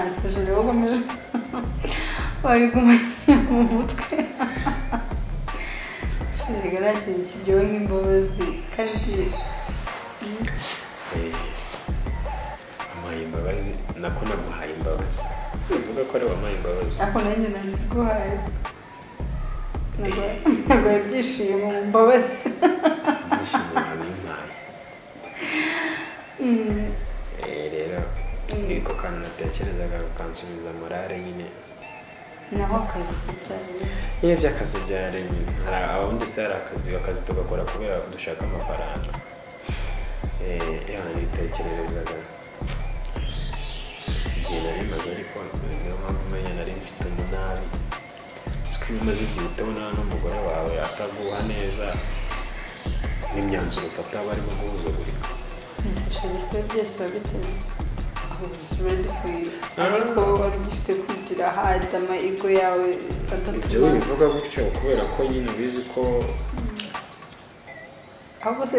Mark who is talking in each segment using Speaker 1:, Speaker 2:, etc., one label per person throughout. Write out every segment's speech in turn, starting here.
Speaker 1: Ase ukomeje wabigumanye mu mutwe. Erega nta kintu kiryoha nk'imbabazi kandi
Speaker 2: wampaye imbabazi nako naguhaye imbabazi. Uvuga ko ari wampaye imbabazi.
Speaker 1: Ako nanjye naziguhaye. Naguhaye ibyishimo mu mbabazi.
Speaker 2: Ibyishimo wabimpaye. Rero niko kantu natekerezaga ukansubiza morale nyine.
Speaker 1: Naho akazi byari
Speaker 2: nyine by'akazi byari hari abundi se hari akazi tugakora kubera dushaka amafaranga. Nitekererezaga si igihe nari maze ariko niyo mpamvu umenya nari mfite umunabi. Siko iyo umaze igihe utabona n'umugore wawe ataguha neza n'imyanzuro ufata aba arimo guhuzagurika.
Speaker 1: Byose urabiteye. I was ready for you. Ariko wari ugifite kugira hard ama ego yawe
Speaker 2: adatuma. Ibyo bivuga gutyo kubera ko nyine ubizi ko
Speaker 1: ahubwo se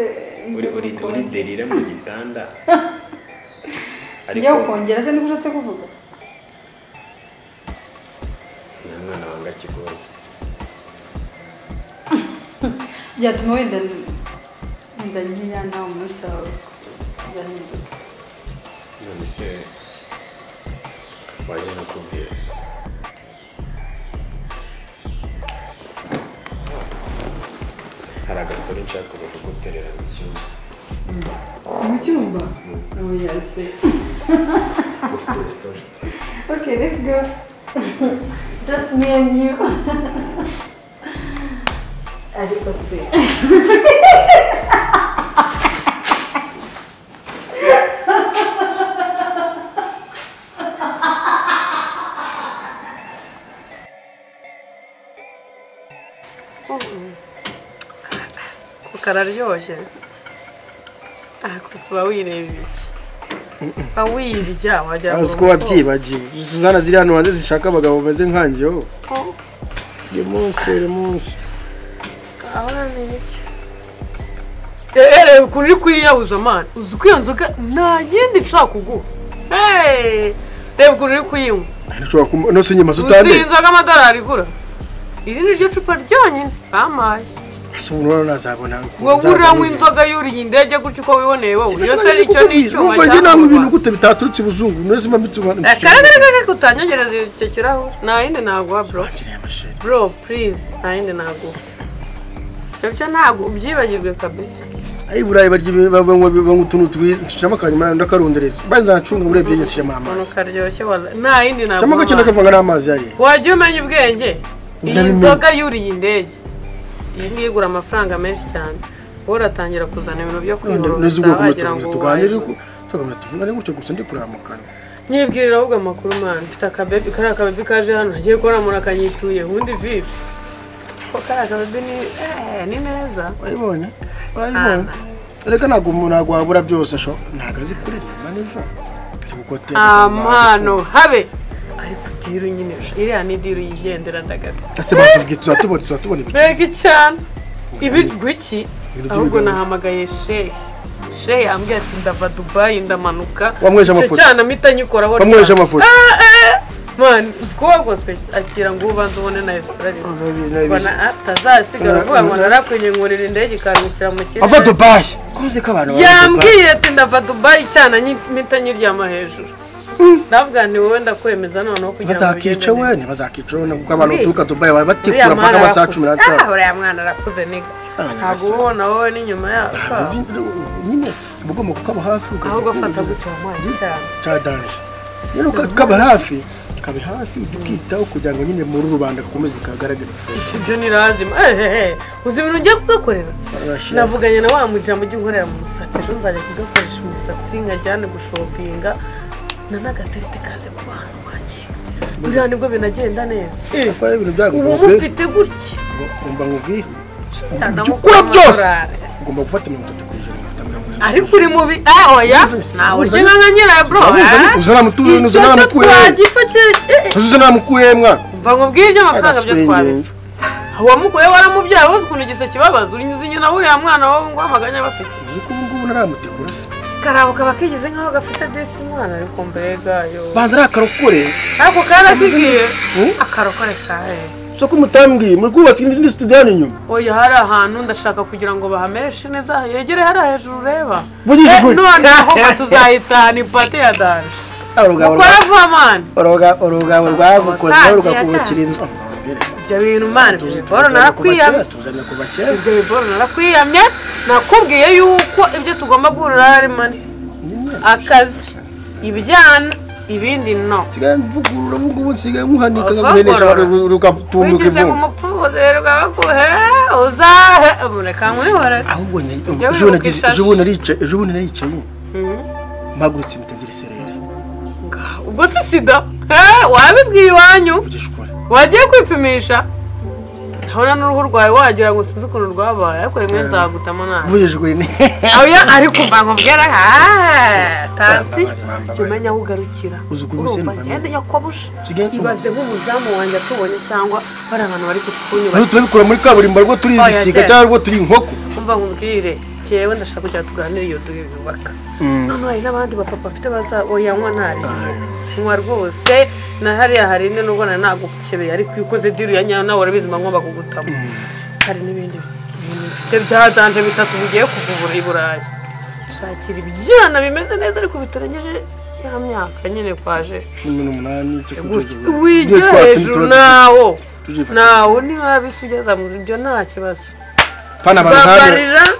Speaker 2: uri derira mu gitanda.
Speaker 1: Ariko njya kongera se niko ushatse kuvuga?
Speaker 2: Nta mwana wanga kigozi.
Speaker 1: Byatuma wenda ngira nta umunsi wawe uzahinduka.
Speaker 2: None se waje nakubwira hari agastori nshaka kuza kuguterera mu cyumba.
Speaker 1: Mu cyumba? Oya se.
Speaker 2: Ufite story.
Speaker 1: Okay, let's go. Just me and you. Ariko se.
Speaker 3: Kararyoshye. Gusa uba wireba iki? Uba wirya wagira ngo
Speaker 4: uzi ko wabyibagiwe. Suzana ziri hano hanze zishaka abagabo bameze nkanjye ho. Uyu munsi.
Speaker 3: Ahora ni iki? Reba ukuntu uri kwiyahuza man. Uzi ko iyo nzoga nta yindi nshaka kuguha. Reba ukuntu uri kuyinywa.
Speaker 4: Nshobora no se inyama zutande.
Speaker 3: Uzi inzoga amadolari igura. Iri ni ryo cupa ryonyine bampaye.
Speaker 4: Ese nazabona
Speaker 3: wowe uranywa inzoga yuriye indege gutyo uko wiboneye wowe iyo se icyo ni icyuma
Speaker 4: cyangwa nanywa ibintu gute bitaturutse ibuzungu neza mba mbituma
Speaker 3: reka utanyongereza icyo kirahure nta yindi naguha bro bro please nta yindi naguha ibyo ntabwo ubyibagirwe kabisa.
Speaker 4: Ayi Burayi barya banywa utuntu twiza nshiramo akanyuma ndakarundereza banza ncunga urebye nshiramo amazi
Speaker 3: karyoshye wala nta yindi naguha
Speaker 4: cyangwa gake ndakavanga n'amazi yari
Speaker 3: wajya umenya ubwenge iyi nzoga yuriye indege iyi ngiyi igura amafaranga menshi cyane wowe uratangira kuzana ibintu byo kwihororoza wagira ngo
Speaker 4: tuganire tuvugane gutyo gusa ndi kuramukana
Speaker 3: nyibwirira ahubwo amakuru man mfite akabebi kariya kabebi kaje hano agiye kuramura akanyituye ubundi vivi ko kariya kabebi ni neza
Speaker 4: wayibonye reka ntabwo umuntu wabura byose ntabwo azi kuririmba neza
Speaker 3: amano habe ariko diru nyine iriya ni diru yigendera ndagasa.
Speaker 4: Ese batubwiye tuzatubona ibiki?
Speaker 3: Mbega cyane ibiki ahubwo nahamagaye shehe ambwiye ati ndava Dubai ndamanuka
Speaker 4: icyo
Speaker 3: cyana mpita nyikoraho
Speaker 4: wamweje amafoto
Speaker 3: man uzi ko wagoswe akira ngo ubanze ubone na Esprari mbona atazasigara uvuga ngo narakwenye indege ikarukira mu kirere
Speaker 4: ava Dubai kuzi ko abantu
Speaker 3: yambwiye ati ndava Dubai cyana mpita nyiryama hejuru ndavuga ni wowe ndakwemeza noneho kugira ngo
Speaker 4: bazakica we ntibazakica we kuko abantu baturuka Dubai baba batikura mpaka amasaha 15.
Speaker 3: Uriya mwana arakuze niga ntabwo ubona wowe n'inyuma yawe
Speaker 4: nyine uba ugomba kukaba hafi
Speaker 3: ahubwo fata gutya wamuhaye cyane
Speaker 4: cya danje nyine ukaba hafi tukitaho kugira ngo nyine muri rubanda gakomeze kagaragare.
Speaker 3: Ibyo ni lazima uzi ibintu ngiye kugakorera navuganye na wa mujama ujya unkorera mu musatsi ejo nzajya kugakoresha umusatsi nkajyane gushopinga na n'agaterete kaze ku bantu wakira buriya nibwo binagenda neza ubu mufite gutya
Speaker 4: umva nkubwire ibyo ukora byose ugomba gufata 30%
Speaker 3: ariko uri mubi oya nawe urya nka nyirayo bro
Speaker 4: uzanamukuye mwana
Speaker 3: umva nkubwire ibyo amafaranga byo twabipfa wamukuye waramubyaye uzi ukuntu igise kibabaza urinyuze inyuma uriya mwana wowe ngo amaganya bafite
Speaker 4: uzi ko ubu ngubu naramutegura
Speaker 3: Karabo kaba kigize nkaho gafite desi mwana ariko mbega yo.
Speaker 4: Banza ari akarokore.
Speaker 3: Ako karakigiye. Akarokore kahe.
Speaker 4: So ko mutambwiye muri kubaka indi studio hano inyuma.
Speaker 3: Oya hari ahantu ndashaka kugira ngo bahameshe neza yegere hari hejuru ureba. None aho tuzahita ni pate ya danje. Ukora man.
Speaker 4: Urugabo rwagukoze rukakubakira inzu.
Speaker 3: Ibyo bintu man boro narakwiyamye. Ibyo boro narakwiyamye nakubwiye yuko ibyo tugomba guhurira ari mani. Akazi ibyana ibindi no.
Speaker 4: Sigaye mvugurura ngubu nsigaye muhanika ngaguhenesha rukatumbuka
Speaker 3: ivu. Wigize umupfubuzi rwabaguhe uzahe mureka nkwihorere.
Speaker 4: Ahubwo ejo bundi naricaye. Mpagurutse mitagira isereri.
Speaker 3: Ubwo si sida wabibwiye iwanyu wagiye kwipimisha ndabona n'uruhu rwawe wagira ngo sinzi ukuntu rwabaye ariko rimwe nzagutamo nabi oya ariko mba nkubwira tansi jya umenya aho ugarukira urumva ngende nyakobusha ibaze nk'umuzamu wanjye atubonye cyangwa bari abantu bari kukunyuba
Speaker 4: turabikura muri kaburimbo rwo turi ibisiga cyangwa rwo turi inkoko
Speaker 3: umva nkubwire jewe ndashaka kugira tuganire iyo duyubaka none hari n'abandi bapapa bafite baza oyanywa ntari nywa rwose na hariya hari ine nubwo na nagukebeye ariko iyo ukoze diru ya nyayo nawe urabizi mba ngomba kugutamo hari n'ibindi bintu bya danje bitatu bigiye kuvubura i Burayi shakira ibyana bimeze neza ariko bitarengeje ya myaka nyine kwaje
Speaker 4: 18
Speaker 3: wigira hejuru nawo nawo niba bisugeza mu byo nta kibazo
Speaker 4: pana abantu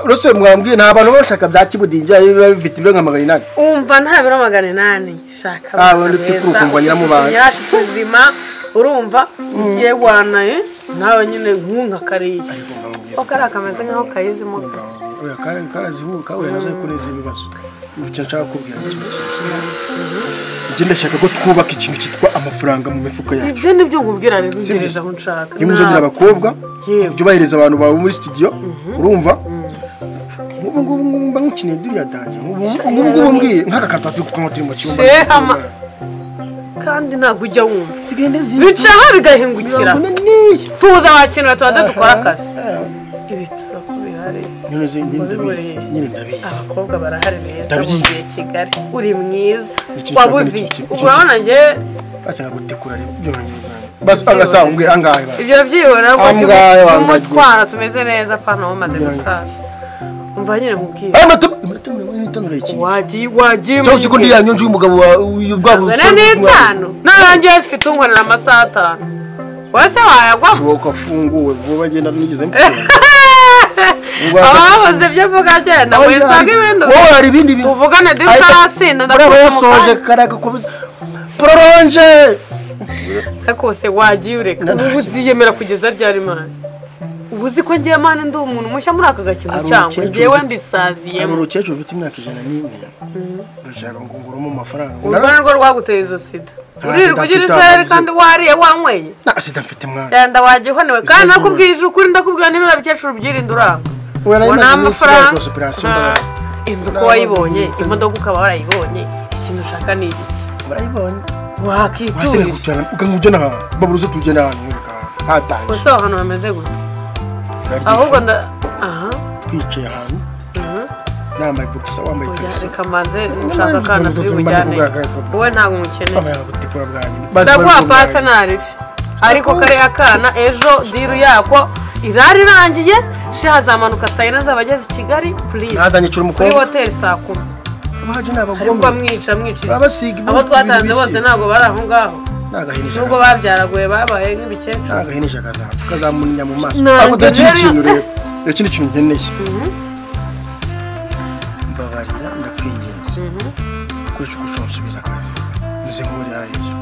Speaker 4: uretse mwambwiye nta bantu bashaka bya kibudingi biba bifite ibiro nka 800.
Speaker 3: Umva nta biro 800 shaka.
Speaker 4: Undi tikurukumva nyiramubaye.
Speaker 3: Yacu tuzima urumva ugiye wanaye nawe nyine nkunka kariya. Ko kari akameze nkaho kayizimo.
Speaker 4: Oya karazihuka oya nazo kuneza ibibazo. Icyo nshaka kubwira njye ndashaka ko twubaka ikintu cyitwa amafaranga mu mifuka yacu.
Speaker 3: Ibyo nibyo nkubwira rero ngereje aho nshaka.
Speaker 4: Nimuzongera abakobwa ujye ubahereza abantu bawe muri studio urumva nk'ubu ngubu mba nkukeneye duriya danje nk'ubu ngubu mbwiye nk'aka kantu turi turi mu cyumba
Speaker 3: kandi ntabwo ujya wumva bicaho bigahingukira tuza wakenera tubanza dukora akazi ibitaro ko bihari
Speaker 4: nyine ndabizi
Speaker 3: abakobwa barahari beza mu Kigali uri mwiza wabuze iki urabona njye
Speaker 4: bashaka gutekura basi angasanga angahe basi
Speaker 3: ibyo byihora umutwara tumeze neza pana wamaze gusaza umva nyine nkubwire
Speaker 4: iminota 45 urayikina wagiye cyangwa ko ndi yanyonje umugabo wa bwa
Speaker 3: n'itanu narangiye mfite unkorera amasaha 5 wese wayagwa
Speaker 4: wowe afunguwe vuba agenda nigeze mfite
Speaker 3: ababuze ibyo mvuga agenda winsanga ibindi
Speaker 4: wowe hari ibindi bintu
Speaker 3: tuvugane dutarasinda
Speaker 4: ndakusoje karagakomeza prolonge
Speaker 3: ariko se wagiye ureka ubu uziyemera kugeza ryari mana ubu uzi ko ngiye mana ndi umuntu mushya muri aka gakino cyangwa ngewe mbisaziyemo
Speaker 4: hari urukecuru ufite imyaka 101 rushaka ngo nguremo amafaranga
Speaker 3: urwo ni rwo rwaguteye izo sida uririrwa ugira iseri kandi wariye wanyweye
Speaker 4: nta sida mfite mwana
Speaker 3: genda wagihonewe kandi nakubwije ukuri ndakubwira niba bikecuru byirinda uranga ngo ni amafaranga inzu uko wayibonye imodoka ukaba warayibonye ikintu ushaka ni igiki
Speaker 4: warayibonye
Speaker 3: wakituriza
Speaker 4: ukamujyana ahantu baburuze tugenda ahantu hatangiye
Speaker 3: gusa aho hantu hameze gute ahubwo nda aha
Speaker 4: twicaye ahantu nambaye boxer wambaye ikariso
Speaker 3: reka mbanze nshaka akana turi bujyane wowe ntabwo umukeneye
Speaker 4: ndaguha
Speaker 3: pasi ntaribi ariko kariya kana ejo diru yako irari irangiye shazamanuka saa yine azaba ageze i Kigali please
Speaker 4: nazanyicura umukobwa
Speaker 3: kuri hoteli saa 10
Speaker 4: abaje n'abagome
Speaker 3: ariko amwica abo twatanze bose ntabwo bari aho ngaho nubwo babyaraguye babaye nk'ibikecuru
Speaker 4: nagahinisha kazamuninya mu maso ariko dore ikindi kintu rero ikindi kintu nkeneye mbabarira ndakwinginze kurusha uko ushobora gusubiza akazi meze nk'uri hariya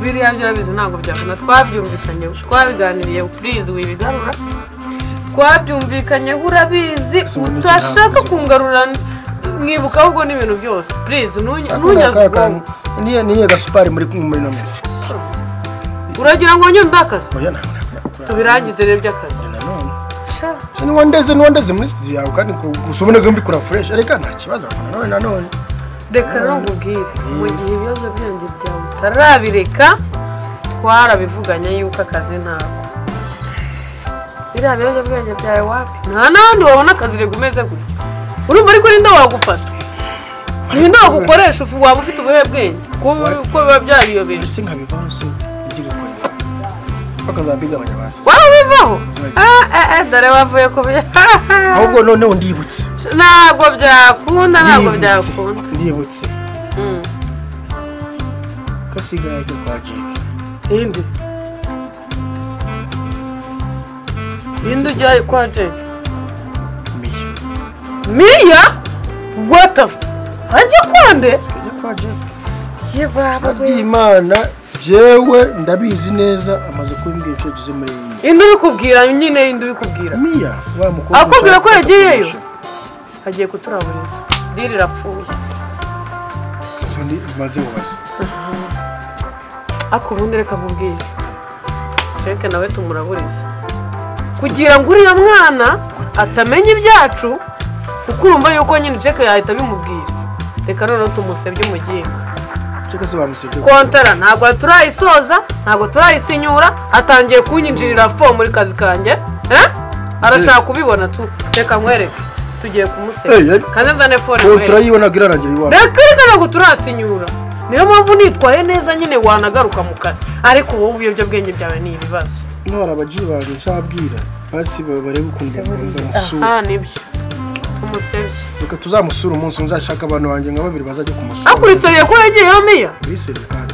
Speaker 3: biriya byo urabizi ntabwo byakunda twabyumvikanyeho twabiganiriye please wibigarura twabyumvikanyeho urabizi utashaka kungarura mwibuka ahubwo n'ibintu byose please ntunyaze ubwonko
Speaker 4: niyo gasupari muri ino minsi
Speaker 3: uragira ngo nyine ndakaze tubirangize rero by'akazi
Speaker 4: niwandeze muri studio yawe kandi gusa ubona mbikora fresh ariko nta kibazo nanone
Speaker 3: reka rero nkubwire mu gihe ibibazo byanjye byawe utarabireka twarabivuganye yuko akazi ntako biriya biyobyabwenge byawe wapi nta n'ahandi wabona akazi rega umeze gutyo urumva ariko ninde wagufata Ninde wagukoresha waba ufite ubuhe bwenge ko biba byabiyobeje
Speaker 4: ndetse nkabivaho se ujye gukorera bakazabigabanya basi
Speaker 3: warabivaho dore wavuye ku
Speaker 4: ahubwo noneho ndibutse
Speaker 3: ntabwo byakunda ntabwo byakunda
Speaker 4: ndibutse kasigaye ajya kwa Jack
Speaker 3: indi indi ujya kwa Jack Miya what the ajya kwande
Speaker 4: ajya kwa Jack Imana jewe ndabizi neza amaze kumbwira icyo yagize muri iyi
Speaker 3: indi ubikubwira nyine indi ubikubwira
Speaker 4: Miya wa mukobwa
Speaker 3: akubwira ko yagiyeyo agiye kuturaburiza diri irapfuye
Speaker 4: Sundi maze mubaze
Speaker 3: ako ubundi reka nkubwire Jack nawe tumuraburiza kugira ngo uriya mwana atamenya ibyacu kuko urumva yuko nyine Jack yahita abimubwira reka noneho tumusebye umugingo Kontara ntabwo turayisoza ntabwo turayisinyura atangiye kunyinjirira fo muri kazi kanjye arashaka kubibona tu reka nkwereke tugiye kumusebya kandi nzane fone
Speaker 4: kontara yiwe ntabwo irarangira iwawe
Speaker 3: reka reka ntabwo turasinyura niyo mpamvu nitwaye neza nyine wanagaruka mu kazi ariko wowe ibiyobyabwenge byawe ni ibibazo
Speaker 4: none abagiye banjye nshabwira basi barebe ukuntu bamusura
Speaker 3: aha nibyo tumusebye
Speaker 4: reka tuzamusura umunsi nzashaka abantu banjye nka babiri bazajya kumusura
Speaker 3: akuriseriye ko yagiyeyo Miya
Speaker 4: uriseriye kandi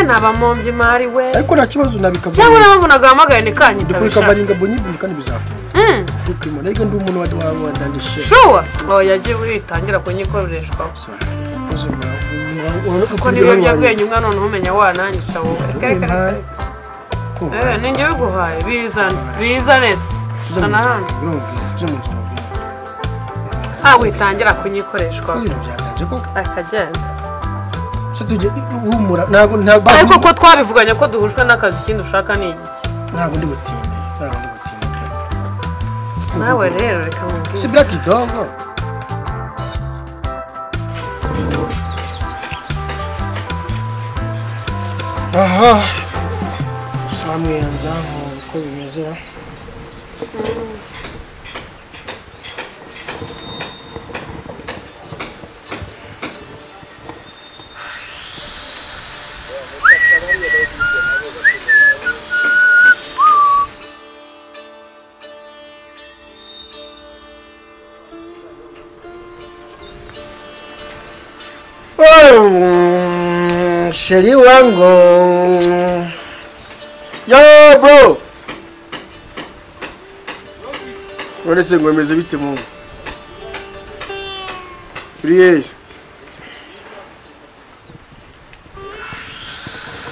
Speaker 3: nabamombye imari we
Speaker 4: ariko nta kibazo nabikava
Speaker 3: cyangwa niba nagahamagaye ni kanyitabisha
Speaker 4: ndikubikavaringa bonyi kandi bizakunda kuko imana ariko ndi umuntu wa dangishe
Speaker 3: sure oya yagiye witangira kunyikoreshwa kuko n'ibiyobyabwenge umwana noneho umenya wananyica wowe ninjye biguhaye bizane bizane se zana hano witangira kunyikoreshwa akagenda ariko ko twabivuganye ko duhujwe n'akazi ikindi ushaka ni igiki
Speaker 4: ntabwo ndi butinde
Speaker 3: nawe rero reka nkubwire
Speaker 4: si black dog aha samwe yanza uko bimeze Sheri wangu. Yo bro. None se ngwemeze bite mu? Please.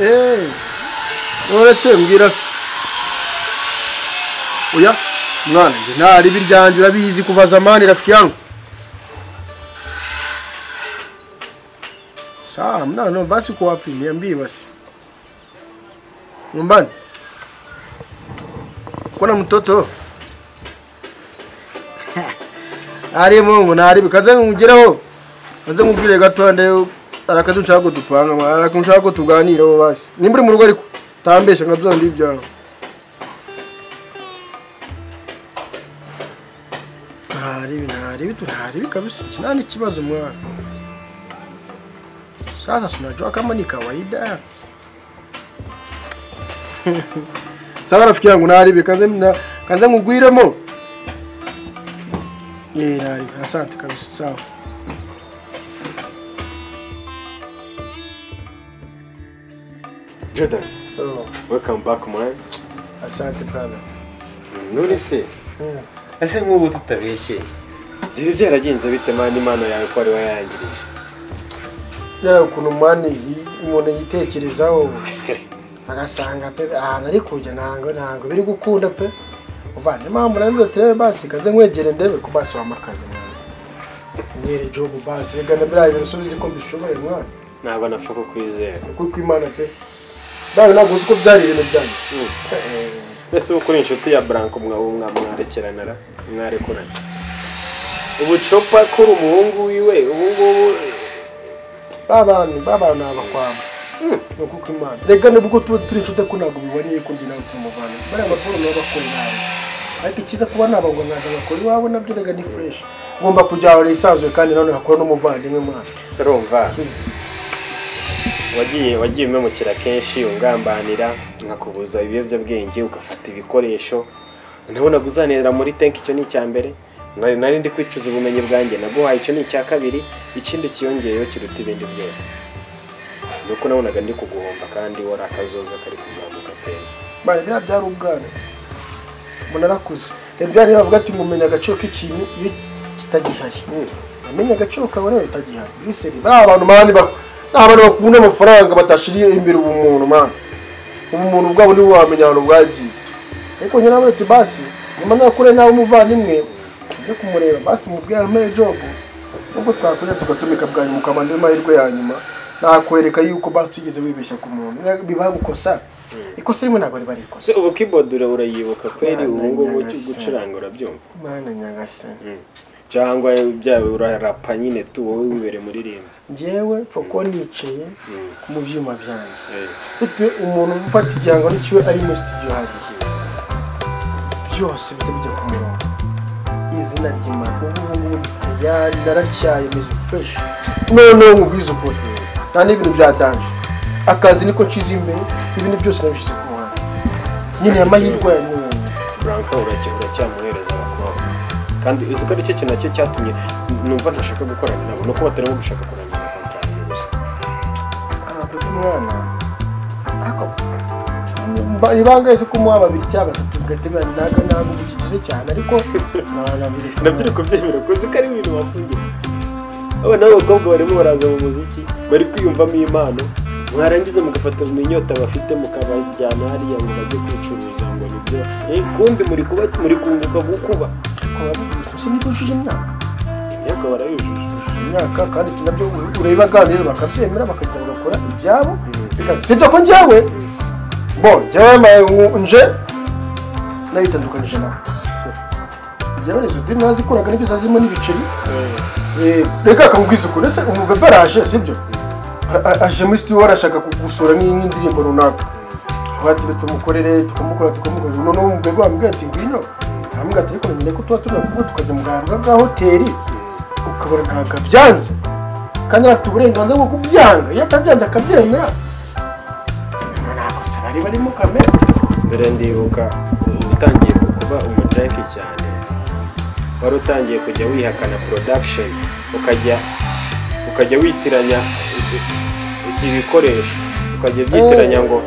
Speaker 4: Eh. None se mbwira se. Oya, mwana nje ntari biryanje urabizi kuva zamani rafiki yangu. Sawa, no basi uko wapi niambie basi. Nyumbani. Kuna mtoto? Ari Mungu na ari bikaze ngugeraho. Kaze ngubwire gato ndayo arakaze nshaka ko dupanga, arakaze nshaka ko tuganiraho basi. Nimburi mu rugo ariko tambesha nkabyonda ibyaho. Ari ntari kabisa. Nani kibazo mwana. Sasa unajua kama ni kawaida. Sawa rafiki yangu naribi kaze ngugwiremo. Eh naribi asante kabisa sawa.
Speaker 2: Jordan. Oh. Welcome back man.
Speaker 4: Asante brother.
Speaker 2: None se. Ese nk'ubu tutabeshye. Byari byaragenze bite man impano yawe ko ari wayangirije?
Speaker 4: Yara ukuntu mani umuntu yitekerezaho agasanga pe ahantu ari kujya ntango biri gukunda pe uvana impamvu nawe tere basi kaze nkwegere ndebe ko basi wamakaze mwana nyere job basi rega nabira ibintu subizi ko mbishoboye mwana
Speaker 2: ntabwo napfa kukwizera
Speaker 4: kuko Imana pe dawe ntabwo uzi ko byari ibintu byanjye
Speaker 2: mbese uko uri inshuti ya Branko mwarekerana mwarekurana ubucopa kuri umuhungu wiwe ubu ngubu
Speaker 4: babana abakwama nuko Imana rega nubwo tuba turi inshuti ko ntabwo biboneye ko ndi nawe tumuvana bari abaporo nabo bakora nawe Ariko ikiza kuba nabagwa nkaza bakora iwabo nabyo rega ni fresh. Ngomba kujya aho isanzwe kandi none hakora n'umuvandimwe mwana.
Speaker 2: Urumva wagiye umemukira kenshi ungambanira nkakubuza ibiyobyabwenge ugafata ibikoresho nabonaga uzanira muri tank. Icyo ni icya mbere nari ndi kwicuza ubumenyi bwanjye naguhaye. Icyo ni icya kabiri. Ikindi kiyongeyeho kiruta ibindi byose nuko nabonaga ndi kuguhomba kandi wari akazoza kari kuzamuka keza.
Speaker 4: Bari byari ubwana mbona narakuze. Rero bavuga ati ngumenya agaciro k'ikintu iyo kitagihari. Amenya agaciro kawe rero utagihari. Biseri bari abantu mani abantu bakunda amafaranga batashiriye imbere ubumuntu mani. Ubumuntu bwabo ni wamenya ahantu bwagiye. Ariko nyina ati basi nyuma nakure nawe umuvandimwe nje kumureba basi mubwira ampe job ubwo twakoze tugatumika bwa nyuma kamande mahirwe ya nyuma nakwereka yuko basi tugeze wibeshya ku muntu biba gukosa ikosa rimwe ntabwo riba rikosa.
Speaker 2: Ubu keyboard urayibuka kweri ubu ngubu gucuranga urabyumva
Speaker 4: mana nyagasani
Speaker 2: cyangwa byawe urarapa nyine tu wowe wibere muri rinzi.
Speaker 4: Njyewe pfoko nicaye mu byuma byanjye ufite umuntu ufata igihangano cyiwe ari muri studio hariya byose bijya ku murongo. Izina ry'Imana ubu ngubu tayari naracyaye meze fresh. None nkubwiza ukuri nta n'ibintu byatanje akazi niko nshize imbere ibintu byose nabishyize ku muhanda nyine amahirwe ya none.
Speaker 2: Branka uracyamuhereza abakobwa kandi uzi ko aricyo kintu nacyo cyatumye numva ntashaka gukorana nabo nuko batarimo gushaka kurangiza contract gusa.
Speaker 4: Mwana ariko ibanga ese kumuha babiri cyangwa batatu bigatema naga ntabwo bikigize cyane ariko
Speaker 2: nabyo uri kubyemera kuko ko ari ibintu bafungiye. Abana b'abakobwa barimo baraza mu muziki bari kwiyumvamo impano mwarangiza mugafata inyota bafite mukabajyana hariya ngo bajye kwicuruza ngo nibyo kumbi muri kuba muri kunguka gukuba
Speaker 4: sinibujije imyaka
Speaker 2: barayujuje
Speaker 4: imyaka kandi tunabyo ureba ganira bakabyemera bakagira bagakora ibyabo. Sibyo ko njyewe bo njyewe nje naritandukanyije nawe. Njyewe nizo dini nazikoraga n'ibyo zazimo n'ibiceri. Reka akakubwiza ukuri ese umugabo araje sibyo aje muri studio arashaka kugusura nk'indirimbo runaka bati tumukorere tukamukora none umugabo amubwira ati ngwino aramubwira ati ariko nyine ko tuba turi kuko tukajya mu garuka ga hoteli ukabona ntabwo byanze kandi afite uburenganzira bwo kubyanga iyo atabyanze akabyemera ntabwo se bari barimo kamera.
Speaker 2: Dore ndibuka utangiye kuba umujanki cyane wari utangiye kujya wihakana production ukajya witiranya ibikoresho ukajya byitiranya ngo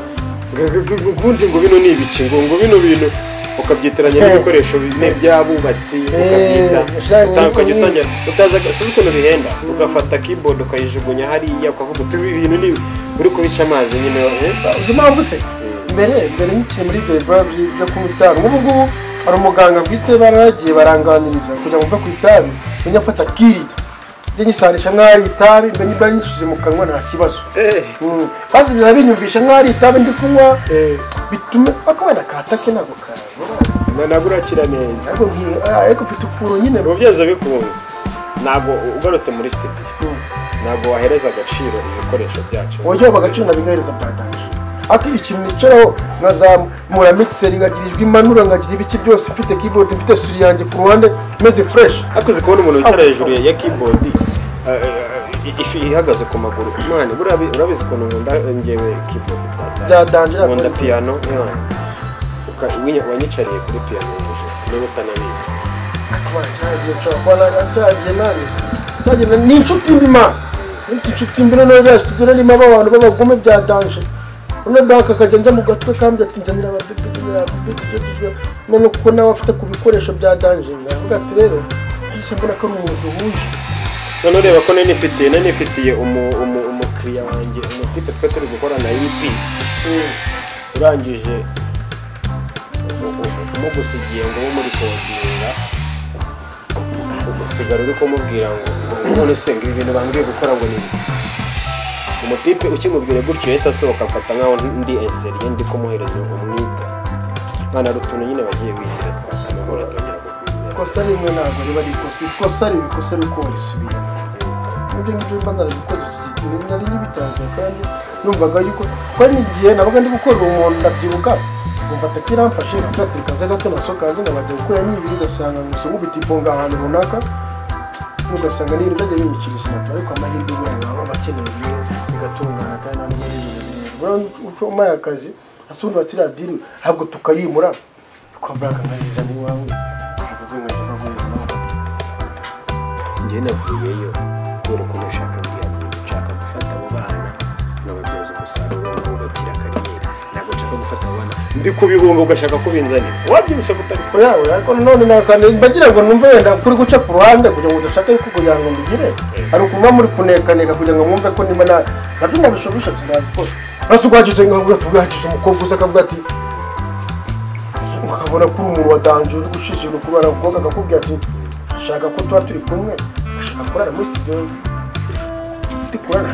Speaker 2: ubundi ngo bino ni ibiki ngo bino bintu ukabyitiranya n'ibikoresho by'abubatsi ukabyita ukajya utangira utaza ukuntu bihenda ugafata keyboard ukayijugunya hariya ukavuga uti ibi bintu ni uri kubica amazi nyine.
Speaker 4: Uzi impamvu se mbere nkikiri muri ibyo byo kunywa itabi nk'ubu ngubu hari umuganga bwite baragiye baranganiriza kugira ngo mve ku itabi njya mfata kirida njye nyisanisha nk'aho ari itabi mbe niba nyishyize mu kanwa nta kibazo. Basi biba binyumvisha nk'aho ari itabi ndi kunywa bitume ariko wenda katake ntabwo karabura
Speaker 2: ntabwo urakira neza
Speaker 4: ariko mfite ukuntu nyine
Speaker 2: ubu byose bikunze ntabwo ugarutse muri studio ntabwo wahereza agaciro ibikoresho byacu
Speaker 4: wongera agaciro nabigahereza byatanje. Ati ikintu nicaraho nkazamura mixer nkagira ijwi manura nkagira ibiki byose mfite keyboard mfite suri yanjye ku ruhande meze fresh.
Speaker 2: Ariko uzi kubona umuntu wicara hejuru ya keyboard ihagaze ku maguru mwana urabizi ukuntu nkunda njyewe keyboard
Speaker 4: byatanje
Speaker 2: nkunda piano wanyicariye kuri piano niba utanabizi.
Speaker 4: Ni inshuti mbi ma inshuti mbi noneho bya studio narimo abantu b'abagome byatanje. None banka akajya njya mu gatwe kambye ati nzanira ababebe none kuko nawe afite ku bikoresho bya danje ndavuga ati rero nahise mbona ko ari umuntu duhuje.
Speaker 2: None ureba ko nifitiye umukiriya wanjye umutipe twe turi gukorana EP urangije umugusigiye ngo muri kodinga usigara uri kumubwira ngo none se ngo ibi bintu bambwiye gukora ngo ni ibiki. Umutipe ukimubwira gutyo yahise asohoka afata nkaho ndi eseriye ndi kumuhereza umwiga mwana hari utuntu nyine bagiye bigira twakamubura tongera kukwizera.
Speaker 4: Ikosa rimwe ntabwo riba ari ikosa ikosa riba ikosa ariko warisubiramo ibyo ngibyo mba narabikoze icyo gihe nari nyibitanze kandi numvaga yuko kuko n'igihe nabaga ndi gukorera umuntu ndabyibuka Mfata kiramfashe nkatirika nze gato nasokanze nkabajya gukuramo ibiri ugasanga gusa nk'ubitiponga ahantu runaka ugasanga n'ibintu byajya binyikiriza moto ariko amahirwe buriya baba bakeneye ibyo bigatungana kandi nta n'umwe ibintu neza buriya uco umpaye akazi asundi wa kiriya diri ahubwo tukayimura ukabura nkayizana iwawe ntabwo nkajya baguhereza nawe.
Speaker 2: Njye navuyeyo kubera ko nashaka buriya bintu, nshaka gufata abo bana nkababyaza umusaruro nkabubakira kariyeri. Ntabwo nshaka gufata abo bana ndi kubihunga ugashaka kubinzanira wabyibusha kutari
Speaker 4: oya oya ariko none nakane mbagira ngo numve wenda kuri guca ku ruhande kugira ngo udashaka yuko kugira ngo mbigire hari ukuntu muba muri kunekaneka kugira ngo mwumve ko niba nabyo nabishobisha tuzabikora. Basi ugwagize nkavuga tugagize umukobwa uza akavuga ati ukabona kuri umuntu wa danger uri gushisha ibintu kubara umukobwa akakubwira ati ashaka ko tuba turi kumwe ashaka kurara muri studio utikurana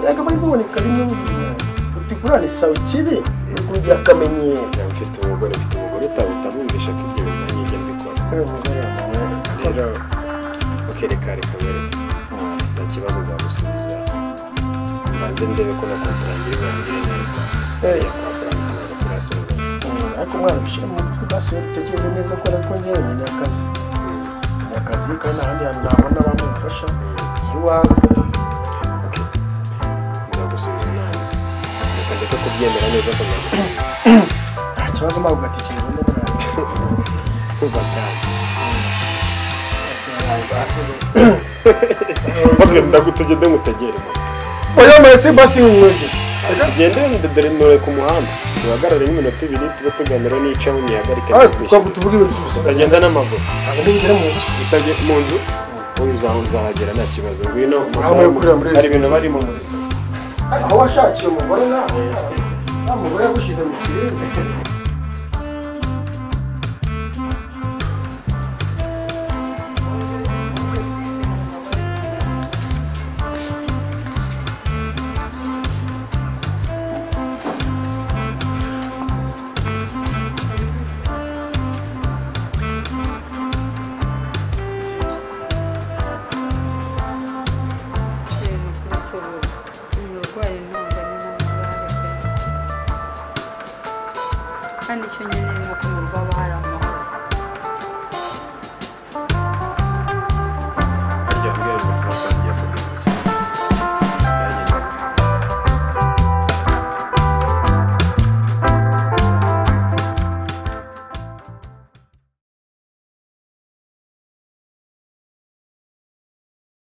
Speaker 4: bari kuboneka rimwe buriya utikurana isawa ikibi uri kugira akamenyero.
Speaker 2: Mfite umugore utamwumvisha ko ibyo bintu nanjye njya mbikora. Rero ukereka reka bereke nta kibazo nzagusubiza mbanze ndebe ko na kontara ngira irangire neza. Ntabwo turasoza.
Speaker 4: Ariko umwana bishyira mu mutwe basi utekereze neza ko ariko njyewe nkeneye akazi. Ni akazi kandi nta handi hantu nabona bamufasha iwawe.
Speaker 2: Nzagusubiza nabi reka ndeke kubyemera neza ko nzagusubiza.
Speaker 4: Nta kibazo mpabwa ugatekereza neza.
Speaker 2: Kuva kandi tugende ngutegere moto.
Speaker 4: Oya mwese basi mwege.
Speaker 2: Tugende dore nure ku muhanda duhagarare nk'iminota ibiri tube tuganira n'icaho ntihagarike.
Speaker 4: Tuvuge ibintu byose.
Speaker 2: Utagenda n'amaguru.
Speaker 4: Ntabwo ndibugere mu nzu.
Speaker 2: Utajya mu nzu uzahagera nta kibazo. Ngwino hari ibintu barimo muri zo.
Speaker 4: Aho washakiye umugore nawe nta mugore yagushyize mu kirere.
Speaker 1: Kandi icyo nyine ni uko mu rugo haba